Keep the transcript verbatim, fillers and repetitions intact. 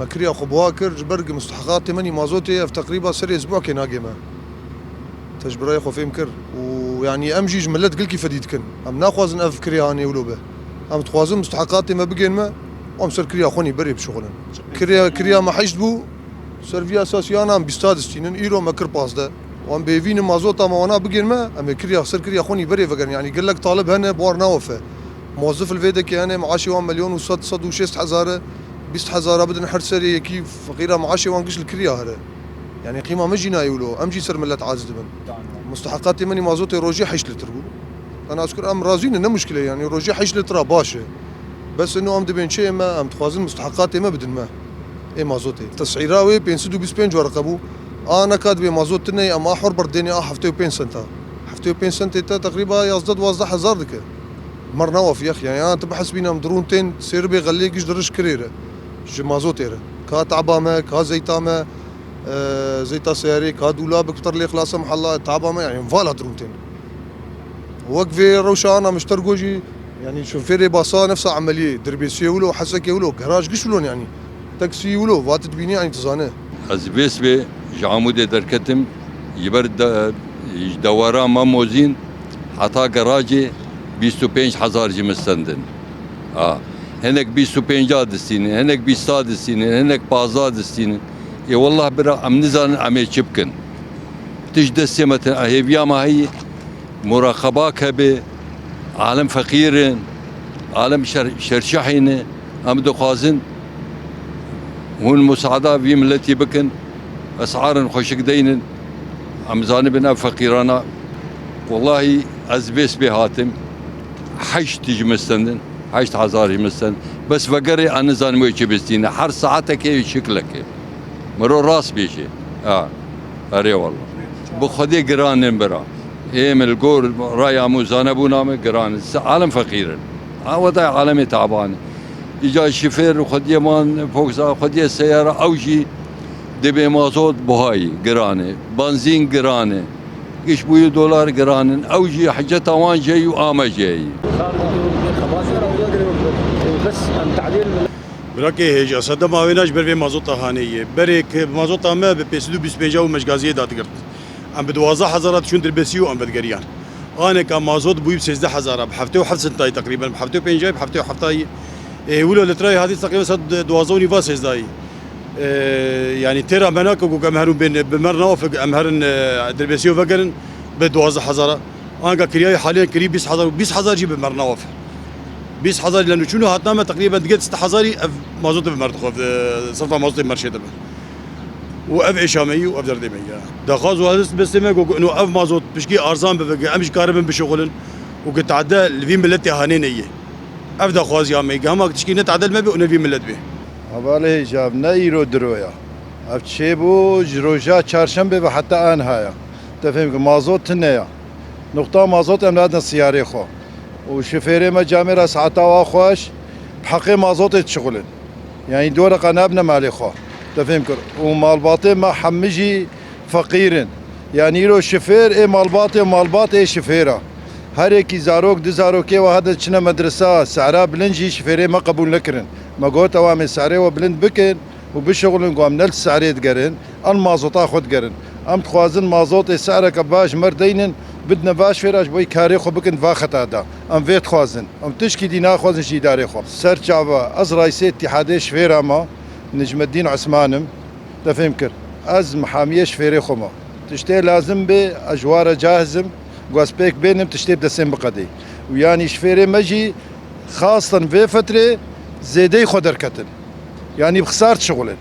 Me kiriya xwe buha kir, ji ber ku musteheqatê min î mazotê ev teqrîba serê zibokê nagê me. Te ji birayê xwe fêm kir. Û yanî em jî ji milet gilkî fedî dikin. Em naxwazin ev kiriya hanê wilo be. Em dixwazin musteheqatê me bigên me, em ser kiriya xwe nî berê bişuxulin. Kiriya, kiriya me heşt bû, ser vî esasî ana em bîsta distînin, îro me kir pazdeh. Wan bêvînin mazota me wana bigên me, em ê kiriya ser kiriya xwe nî berê vegerin. Yanî gelek talib hene, bi war nawefe. Mozif li vê dekê hene, meaşê wan milyon û sed, sed û şêst hezar e, bîst hezara bidin her serê yekî, feqîra meaşê wan giş li kiriya here. Yanî qîma min jî nayê wilo, em jî ser milet aciz dibin. Musteheqatê min î mazotê rojê heşt litr bû. Te nas kir em razî ne, ne muşkil e, yanî rojê heşt litra baş e. Bes ino em dibên çê me, em dixwazin musteheqatê me bidin me. Ê mazotê. Tesîra wê pênc sed û bîst pênc wereqe bû. A neka dibê mazot tune ye, em a hor berdênê a heftê û pênc senta. Heftê û pênc sentê te teqrîba yazdeh duwazdeh hezar dike. Mer nawa fiyek, yanî, ya tu bihesbîne em dirûn tên sêribê xelê giş diriş kirê re. Ji mazotê re. Ka taba me, ka zeyta me, e, zeyta seyarê, ka dûlabik pitir lê xilasa mehella, taba me, yanî, vala dirûn tên. Wek vê rewşa ana miştergo jî, yanî şofêrê basa nefsa emeliyê, Dirbêsiyê wilo, Hesekê wilo, garaj giş wilo yanî. Taksî wilo, va tu dibînî yanî tu zane. Ez bês bê ji Amûdê derketim, ji ber de, ji dewara Mamozîn heta garajê bîst û pênc hezar jî min stendin. A, hinek bîst û pênca distînin, hinek bîsta distînin, hinek pazda distînin. Ê wellah bira em nizanin em ê çi bikin. Tişt destê me tune, hêviya me heyî, muraqeba kebe, alem feqîr in, alem şer-, şerşehî ne. Em dixwazin hûn musaada vî miletî bikin, es'arin xweşik deynin, em zanibin ev feqîrana. Wellahî ez bês bê hatim, heşt tij min stendin. Heşt hezar jî min stend. Bes vegerê, ez nizanim wê çi bistîne. Her saetekê şiklekê. Miro rast bêje. Ha. Erê walla. Bi Xwedê giran in bira. Ê min li gor raya min û zanebûna min giran in. Se-, alem feqîr in. Ha, weda alemê taban in. Îca şifêr xwediyê man, foksa xwediyê seyara, ew jî dibê mazot buhayî giran e. Benzîn giran e. Giş bûyî dolar giran in. Ew jî hiceta wan jeyî û a me jeyî. Birakê hêja sedema wêna ji ber vê mazota hanê ye. Berê ke mazota me bi pênc sed û bîst pênca û meşgaziyê dadigirt. Em bi duwazdeh hezara diçûn Dirbêsî û em vedigeriyan. Aneka mazot bûyî bi sêzdeh hezara, bi heftê û heft sentayî teqrîben, bi heftê û pêncayî, bi heftê û heftayî. Ê, wilo litrayê hatî teqrîben sed duwazdeh û nîva sêzdayî. Ee, yanî têra me nake ku em herin bên, bi mer nawe fik, em herin, e, Dirbêsiyê vegerin bi duwazdeh hezara. Anka kiriyayê halê kirî bîst hezar û bîst hezar jî bi mer nawe fik. Bîst hezar jî leno çûno hatna me teqrîben digê sî hezarî ev mazotê bi mer dixwe, e, sirfa mazotê merşê dibe. Û ev êşa me yî û ev derdê me yî. Daxwaz û hezir destê me ku, ku ino ev mazot pişkî arzan bibe, ku em jî karibin bişixulin û ku tade li vî miletê hanê neyê. Ev daxwaziya me yî, ku hema tişkî ne tadel me bê û ne vî milet bê. Hevalê hêja, ne îro diro ya. Ev çêbû ji roja çarşembê ve heta anha ya. Te fêm kir, mazot tune ya. Nuqta mazot em nadin siyarê xwe. Û şifêrê me camêra saeta wa xweş, bi heqê mazotê dişixulin. Yanî du wereqa nabine malê xwe. Te fêm kir. Û malbatê me hemî jî feqîr in. Yanî îro şifêr ê malbatê û malbat ê şifêra. Her yekî zarok, du zarokê we hede çine medresa, sehra bilind jî şifêrê me qebûl nekirin. Me got, ew em ê sehrê we bilind bikin û bişixulin ku em ne li sehrê digerin, em mazota xwe digerin. Em dixwazin mazotê sehreke baş mer deynin, bidine va şifêra ji bo karê xwe bikin va xeta de. Em vê dixwazin. Em tişkî dî naxwazin ji îdarê xwe. Ser çava, ez raîsê Îtîhadê Şifêra me, Necmeddîn Osman im. Te fêm kir. Ez mihamiyê şifêrê xwe me. Tiştê lazim bê, ez ji wa re cahiz im. Ku ez pêk bênim, tiştê bi destê min biqedê. Û yanî şifêrê me jî xastin vê fetrê zêdeyî xwe derketin. Yanî bi xisar dişixulin.